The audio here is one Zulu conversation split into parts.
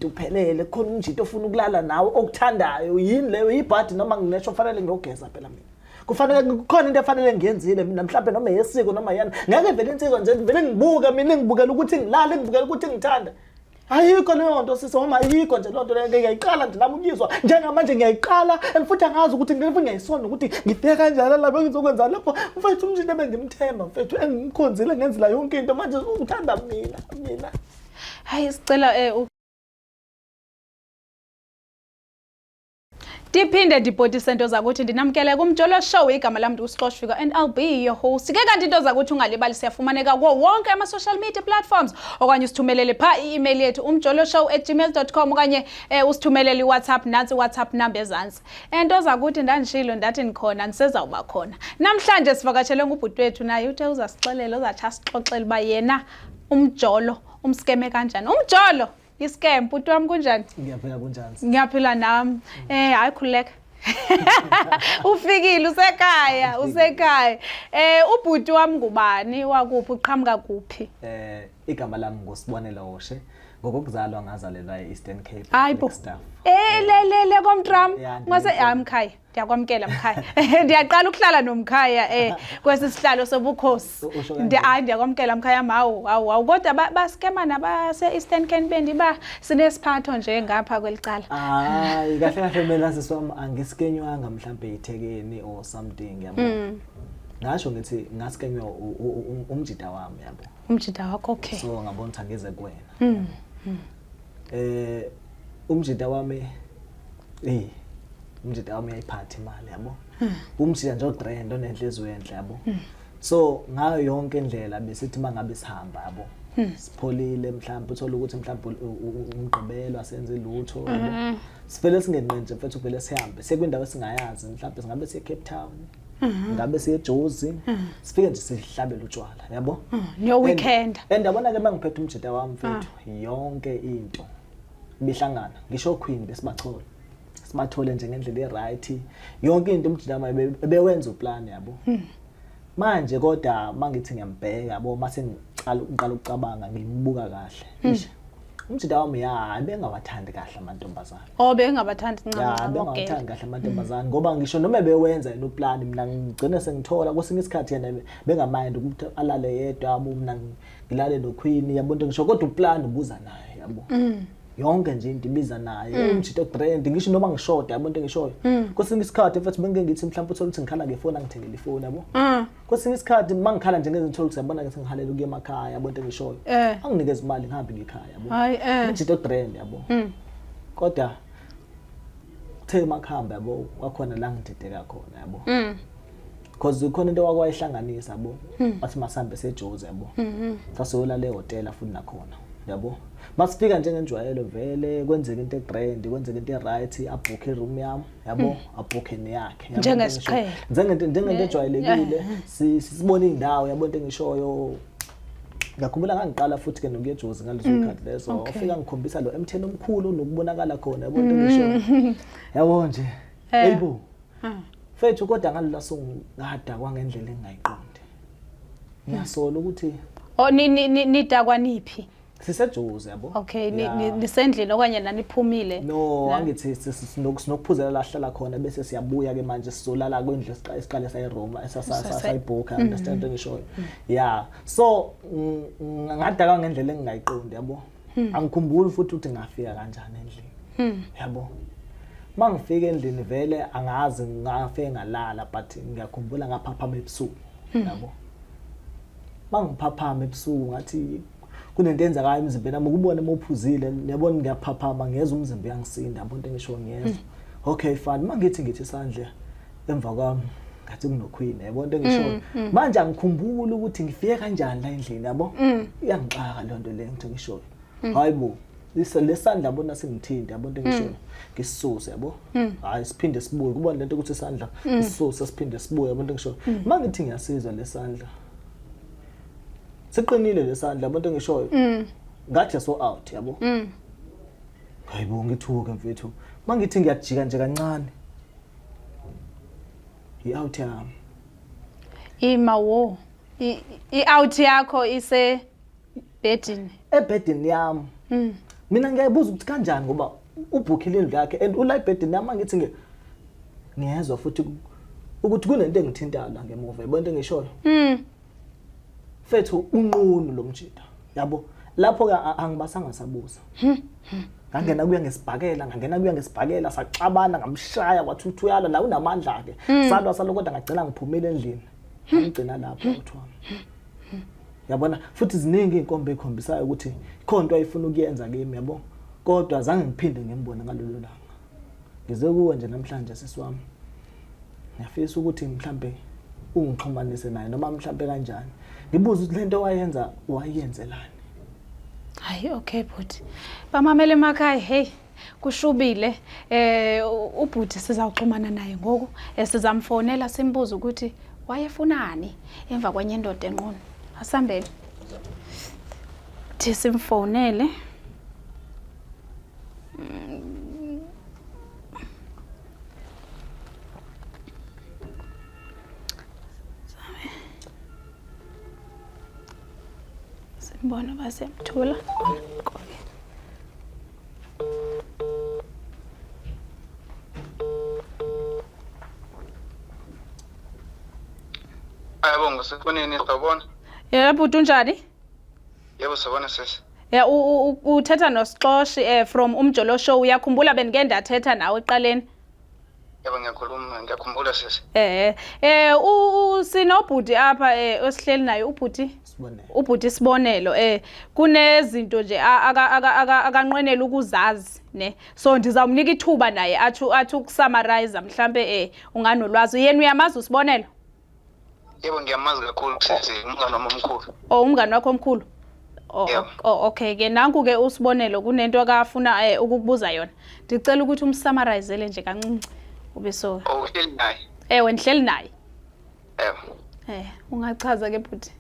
umjito uphelele, kukhona umjito ofuna ukulala nawe okuthandayo. Yini leyo? Yibhadi noma nginesho kufanele ngiyogeza phela mina. Kufanele kukhona into efanele ngiyenzile mina, mhlawumbe noma yesiko noma yani. Ngeke vele insizwa nje vele ngibuke mina, ngibukela ukuthi ngilale, ngibukela ukuthi ngithanda. Ayikho leyo nto sisi wami, ayikho nje leyo nto leyo. Ngiyayiqala nje nami ukuyizwa njengamanje, ngiyayiqala and futhi angazi ukuthi ngifuna ngiyayisona ukuthi ngifike kanjani lapho, ngizokwenza lapho. Mfethu, umshini ebengimthemba mfethu, engimkhonzile, ngenzela yonke into, manje uthanda mina mina. Hayi, sicela Ndiphinde ndibhotise, nto zakuthi, ndinamkele kuMjolo Show. Igama lam ndinguSixoshfika and I'll be your host. Ke kanti into zakuthi, ungalibali, siyafumaneka kuwo wonke ama-social media platforms, okanye usithumelele phaa i-email yethu, umjoloshow@gmail.com, okanye usithumelele iWhatsApp, nantsi iWhatsApp number ezantsi. Nto zakuthi, ndandishilo ndathi ndikhona, ndisezawuba khona. Namhlanje sivakatshelwe ngubhuti wethu, naye uthe uzasixelela, uzatsho asixoxele uba yena umjolo umskeme kanjani. Umjolo iscam. Bhuti wam, kunjani? Ngiyaphila, kunjani? Ngiyaphila nami. Hayi, khululeka. Ufikile, usekhaya, usekhaya. Ubhuti wami ngubani, wakuphi, uqhamuka kuphi? Igama lami nguSibonelo Hoshe. Ngokokuzalwa ngazalelwa e-Eastern Cape. Hayi bo. Flagstaff. Le le le komtram. Yeah, Ngase hayi mkhaya. Ndiyakwamkela mkhaya. Ndiyaqala ukuhlala nomkhaya kwesi sihlalo sobukhosi. Usho Ndi kanjani? Hayi, ndiyakwamkela mkhaya, mawu hawu hawu, kodwa baskema nabase Eastern Cape, bendiba sinesiphatho nje ngapha kwelicala. Hayi, kahle kahle mina sisi wami angiskenywanga mhlambe ithekeni or something, yabo. Ngasho ngithi ngaskenywa umjida wami, yabo. Umjida wakho, okay. So ngabona ukuthi angize kuwena. Umjida wami, umjida wami uyayiphatha imali, yabo. Umjida nje otrend, onenhliziyo enhle, yabo. So ngayo yonke indlela besithi mangabe sihamba, yabo, sipholile, mhlawumbe uthola ukuthi mhlawumbe umgqibelo asenze lutho, yabo. Sivele singenqe nje mfethu, vele sihambe siye kwindawo esingayazi, mhlawumbe singabe siye Cape Town, ngabe siye eJozi, sifike nje sihlabele utshwala, yabo. Niyo weekend. And yabona ke, mangiphethe umjida wami mfethu, yonke into ibihlangana, ngisho queen besibachola, sibathole nje ngendlela e-right, yonke into umjida wami ebewenza uplan, yabo. Manje kodwa mangithi ngiyambheka, yabo, mase ngiqala ngiqala ukucabanga, ngimbuka kahle. Eish, umjida wami ya bengawathandi kahle amantombazane. Oh, bengabathandi Ya. ncam. Bengawathandi kahle amantombazane, ngoba ngisho noma bewenza yena uplan, mina ngigcine sengithola kwesinye isikhathi yena bengamind ukuthi alale yedwa, yabo, mina ngilale noQueen, yabo, into ngisho, kodwa uplan ubuza naye, yabo. Yonke nje into ibiza naye umjito grand, ngisho noma ngishoda, yabo, into engishoyo. Kwesinye isikhathi mfethu bengike ngithi mhlawumbe uthole ukuthi ngikhala ngefoni, angithengele ifoni, yabo. Kwesinye isikhathi mangikhala nje ngezinthola ukuthi yabona ngithi ngihalela ukuya emakhaya, yabo, into engishoyo, anginikeze imali ngihambe ngikhaya, yabo. Hayi. Umjito grand, yabo. Kodwa kuthe emakhamba, yabo, kwakhona la ngidideka khona, yabo, because khona into wakwayihlanganisa, yabo, wathi masambe seJozi, yabo, sasiyolala ehhotela futhi nakhona, yabo. Masifika njengenjwayelo vele kwenzeka into egrand, kwenzeka into e-right, abhukhe iroom yami, yabo, abhukhe neyakhe, yabo, into engishoyo. Njengesiqhelo. Njengento ejwayelekile, sibone indawo, yabo, into engishoyo. Ngiyakhumbula ngangiqala futhi ke nokuya eJozi ngaleso sikhathi leso. Wafika ngikhombisa lo M10 omkhulu nokubonakala khona, yabo, into engishoyo, yabo nje. Eyibo mfethu, kodwa ngalolu suku ngadakwa ngendlela engingayiqondi, ngiyasola ukuthi Oh, ni ni ni- nidakwa niphi? Sisejozi, yabo. Okay, Yeah. nisendlini okanye naniphumile? No. Angithi sinokuphuzela la sihlala khona, bese siyabuya ke manje sizolala kwindlu esiqale sayiroma, sayibhukha, understand into engishoyo? Yeah, so ngadaka ngendlela engingayiqondi, yabo. Angikhumbuli futhi ukuthi ngafika kanjani endlini, yabo. Mangifika endlini vele angazi ngafike ngalala, but ngiyakhumbula ngaphaphama ebusuku, yabo. Mangiphaphama ebusuku ngathi kunento eyenzakayo emzimbeni wami, ukubona uma uphuzile, yabona, ngiyaphaphama, ngiyezwa umzimba uyangisinda, yabo, into engisho, ngiyezwa. Okay, fine, mangithi ngithi isandla emva kwami, ngathi kunoQueen, yabo, into engisho. Manje angikhumbuli ukuthi ngifike kanjani la endlini, yabo. Iyangixaka leyo nto leyo, ngithi ngishoyo, hayi bo, lesandla yabona singithinta, yabo, into engishoyo, ngisisuse, yabo. Hayi, siphinde sibuye, kubona lento ukuthi isandla isisuse, siphinde sibuye, yabo, into engishoyo. Mangithi ngiyasizwa lesandla siqinile lesandla, yabo, into engishoyo, ngathi so out, yabo. Hayibo, ngithuke mfethu, mangithi ngiyajika nje kancane, i-out yami. Ima wo. I-out yakho ise bedini. Ebhedini yami. Mina ngiyayibuza ukuthi kanjani ngoba ubhukhile indlu yakhe and ula ebhedini nami ngithi ngiyezwa futhi ukuthi kunento engithintayo la ngemuva, yabo into engishoyo. Mfethu unqunu lo mjida. Yabo lapho ke angibasanga sabuza. Ngangena kuya ngesibhakela, ngangena kuya ngesibhakela saxabana ngamshaya wathi uthuyala la unamandla ke. Salwa salwa kodwa ngagcina ngiphumile endlini. Ngigcina lapho kuthiwa. Yabona futhi ziningi izinkomba ekhombisayo ukuthi khona into ayifuna ukuyenza kimi yabo. Kodwa zange ngiphinde ngimbone ngalolu langa. Ngize kuwe nje namhlanje sisi wami. Ngiyafisa ukuthi mhlambe ungixhumanise naye noma mhlambe kanjani. Ngibuze ukuthi lento wayenza wayenzelani. Hayi okay bhuti. Bamamele emakhaya hey kushubile ubhuti sizawuxhumana naye ngoku sizamfonela simbuze ukuthi wayefunani emva kwenye indoda enqunu. Asambeni. Thi simfonele. Simbona basemthula. Yebo, ngisefonini sawubona. Yebo bhuti unjani? Yebo sawubona sisi. Ya uthetha noSixoshi from Umjolo Show uyakhumbula bendike ndathetha nawe ekuqaleni. Yebo ngiyakhuluma ngiyakhumbula sisi. Sinobhuti apha osihleli naye ubhuti Sibonelo. Ubhuti Sibonelo kunezinto nje akanqwenela ukuzazi ne. So ndizawumnika ithuba naye athi ukusummarize mhlambe unganolwazi. Yena uyamazi uSibonelo? Yebo ngiyamazi kakhulu sisi, umngane wami omkhulu. Oh umngane wakho omkhulu. Oh, Yebo. oh okay ke nanku ke uSibonelo kunento akafuna ukukubuza yona. Ndicela ukuthi umsummarizele nje kancinci ube so. Oh uhleli naye. Ewe ndihleli naye. Yebo. Ungachaza ke bhuti.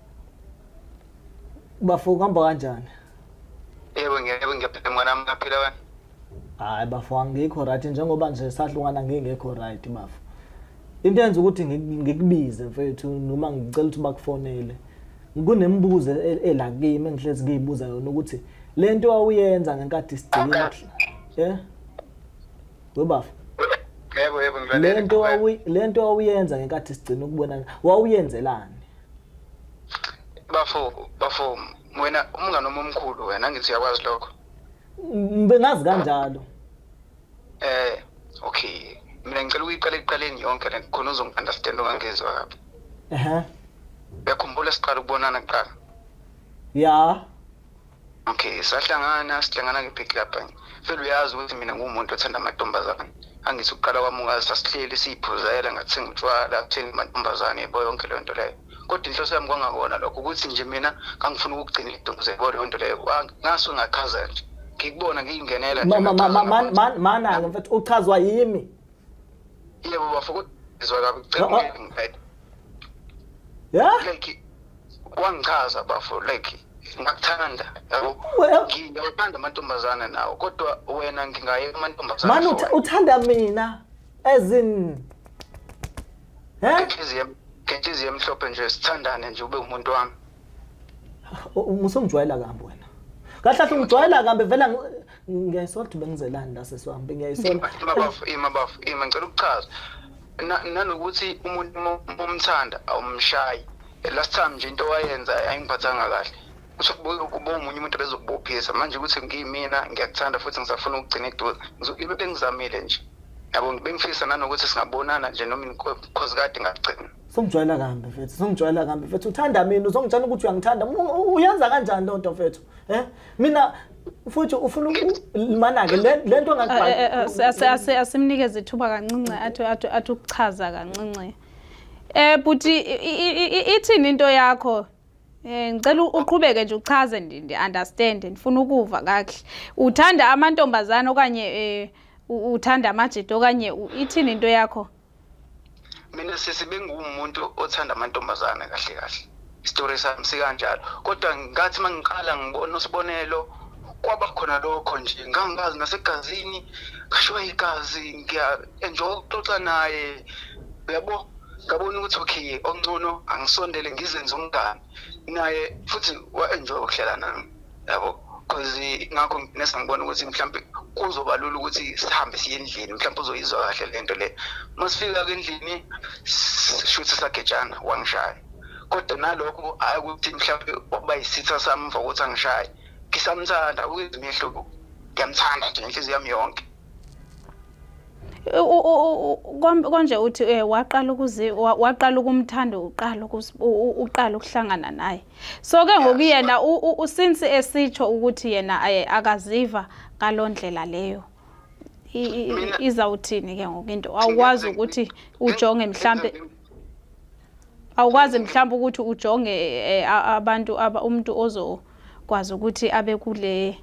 Bafo kuhamba kanjani? Yebo ngiyebo ngiyaphila mngane wami, uyaphila wena? Hayi bafo angikho right njengoba nje sahlukana ngingekho right bafo. Into enza ukuthi ngikubize mfethu noma ngicela ukuthi bakufonele. Kunemibuzo ela kimi engihlezi ngiyibuza yona ukuthi lento wawuyenza ngenkathi sigcina We bafo. Yebo yebo ngilalele. Lento wawuyenza ngenkathi sigcina ukubonana wawuyenzelani? Bafo wena umngane wami omkhulu wena ngithi uyakwazi lokho. Bengazi kanjalo. Okay. Mina ngicela ukuyiqala ekuqaleni yonke le khona uzongi-understand ungangizwa kabi. Uyakhumbula siqala ukubonana kuqala? Ya. Okay, sahlangana, sihlangana kephi club. Vele uyazi ukuthi mina ngumuntu othanda amantombazane. Angithi ukuqala kwami ungazi sasihleli siyiphuzela ngathenga utshwala, thenga amantombazane yebo yonke leyo nto leyo. Kodwa inhloso yami kwangakona lokho ukuthi nje mina ngangifuna ukugcina iduze yebo leyo nto leyo. Ngaso ngachaza nje. Ngikubona ngiyingenela nje. Mana mfethu uchazwa yimi. Yebo bafo kodwa kabi cela ungiphethe. Yeah? Like wangichaza bafo like ngakuthanda yabo. Ngiyathanda amantombazana nawo kodwa wena ngingaye amantombazana. Manje uthanda mina as in Ngenhliziyo emhlophe nje sithandane nje ube umuntu wami. Musongijwayela kambi wena. Kahle kahle ungijwayela kambi vela ngiyayisola ukuthi bengizelani la sesi wami bengiyayisola. Ima bafo, ima ngicela ukuchaza. Nanokuthi umuntu umthanda awumshayi. Last time nje into wayenza ayingiphathanga kahle. Uthi kubo omunye umuntu bezokubophisa manje ukuthi ngiyimina ngiyakuthanda futhi ngisafuna ukugcina eduze. Ngizobe bengizamile nje. Yabo bengifisa nanokuthi singabonana nje noma because kade ngagcina. Songijwayela kambi mfethu, songijwayela kambi mfethu. Uthanda mina, uzongitshela ukuthi uyangithanda. Uyenza kanjani lonto mfethu? Mina futhi ufuna mana ke lento ngakubhala. Asimnikeze ithuba kancinci athi ukuchaza kancinci. Bhuti ithini into yakho? Ngicela uqhubeke nje uchaze ndi understand ndifuna ukuva kakuhle. Uthanda amantombazana okanye uthanda amajita okanye ithini into yakho? Mina sisi bengumuntu othanda amantombazana kahle kahle. Isitori sami sikanjalo. Kodwa ngathi mangiqala ngibona uSibonelo kwaba khona lokho nje ngangazi nasegazini ngashiwa igazi ngiya enjoy ukuxoxa naye uyabo ngabona ukuthi okay ongcono angisondele ngizenze umngane naye futhi wa enjoy ukuhlala nami yabo. Cause ngakho ngigcine sengibona ukuthi mhlawumbe kuzoba lula ukuthi sihambe siye endlini, mhlawumbe uzoyizwa kahle le nto le. Uma sifika-ke endlini, shuthi sagetshana, wangishaya. Kodwa nalokho hhayi ukuthi mhlawumbe waba yisitha sami emva kokuthi angishaye. Ngisamthanda, awukezi umehluko. Ngiyamthanda nje ngenhliziyo yami yonke. Konje uthi waqala ukuzi waqala ukumthanda uqala uqala ukuhlangana naye. So ke ngoku yena since esitsho ukuthi yena akaziva ngalondlela leyo. Izawuthini ke ngoku into? Awukwazi ukuthi ujonge mhlambe, awukwazi mhlawumbe ukuthi ujonge abantu umuntu ozokwazi ukuthi abe kule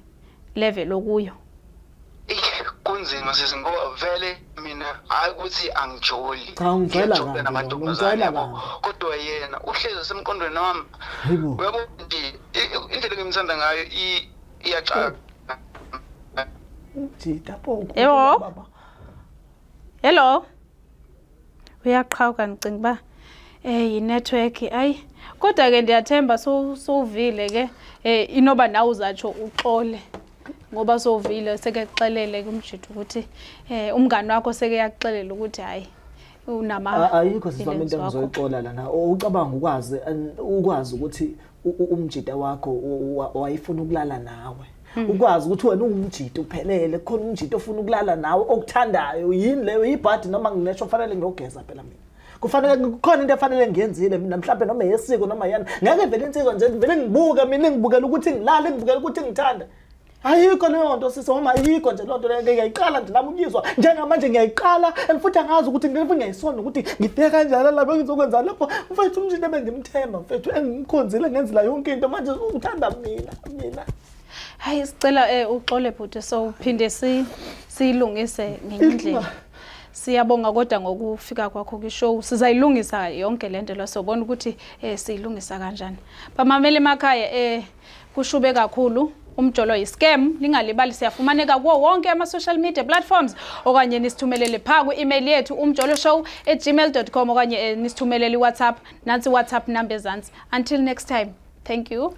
level okuyo. Kunzima sisi, ngoba vele mina hayi ukuthi angijoli. Cha, ungijwayela Ngiyajola kabi, namantombazane, ungijwayela yabo. kabi. Kodwa yena uhlezi esemqondweni wami. Hayibo. Uyabo nje indlela engimthanda ngayo iyaxaka. Umjita pho. Yebo. Baba. Hello. Uyaqhawuka, ndicinga uba yi-network ayi. Kodwa ke ndiyathemba sowuvile ke, inoba nawe uzatsho uxole ngoba sowuvile, sekekuxelele ke umjita ukuthi umngani wakho seke yakuxelela ukuthi hayi, unama Ayikho sisi wami into feelings wakho. engizoyixola lana. Ucabanga ukwazi ukwazi ukuthi umjita wakho wayefuna ukulala nawe, ukwazi ukuthi wena ungumjita uphelele, khona umjita ofuna ukulala nawe okuthandayo, yini leyo? Ibhadi noma nginesho kufanele ngiyogeza phela mina, kufanele kukhona into efanele ngiyenzile mina, mhlawumbe noma yesiko noma yani. Ngeke vele insizwa nje vele ngibuke mina, ngibukela ukuthi ngilale, ngibukela ukuthi ngithande. Ayikho leyo nto sisi wami, ayikho nje leyo nto leyo. Ngiyayiqala nje nami ukuyizwa njengamanje, ngiyayiqala, and futhi angazi ukuthi ngifuna ngiyayisona ukuthi ngifike kanjani lapho, ngizokwenza lapho. Mfethu, umjita ebengimthemba, mfethu, engimkhonzile, ngenzela yonke into, manje uthanda mina. Hayi, sicela uxole bhuti, so uphinde si siyilungise ngenye indlela. Siyabonga kodwa ngokufika kwakho kwi-show. Sizayilungisa yonke lento la, sobona ukuthi siyilungisa kanjani. Bamameli emakhaya, kushube kakhulu. Umjolo yi-scam, ningalibali siyafumaneka kuwo wonke ama-social media platforms, okanye nisithumelele pha kwi-email yethu umjoloshow@gmail.com, okanye nisithumelele i-WhatsApp, nansi i-WhatsApp number ezansi. Until next time, thank you.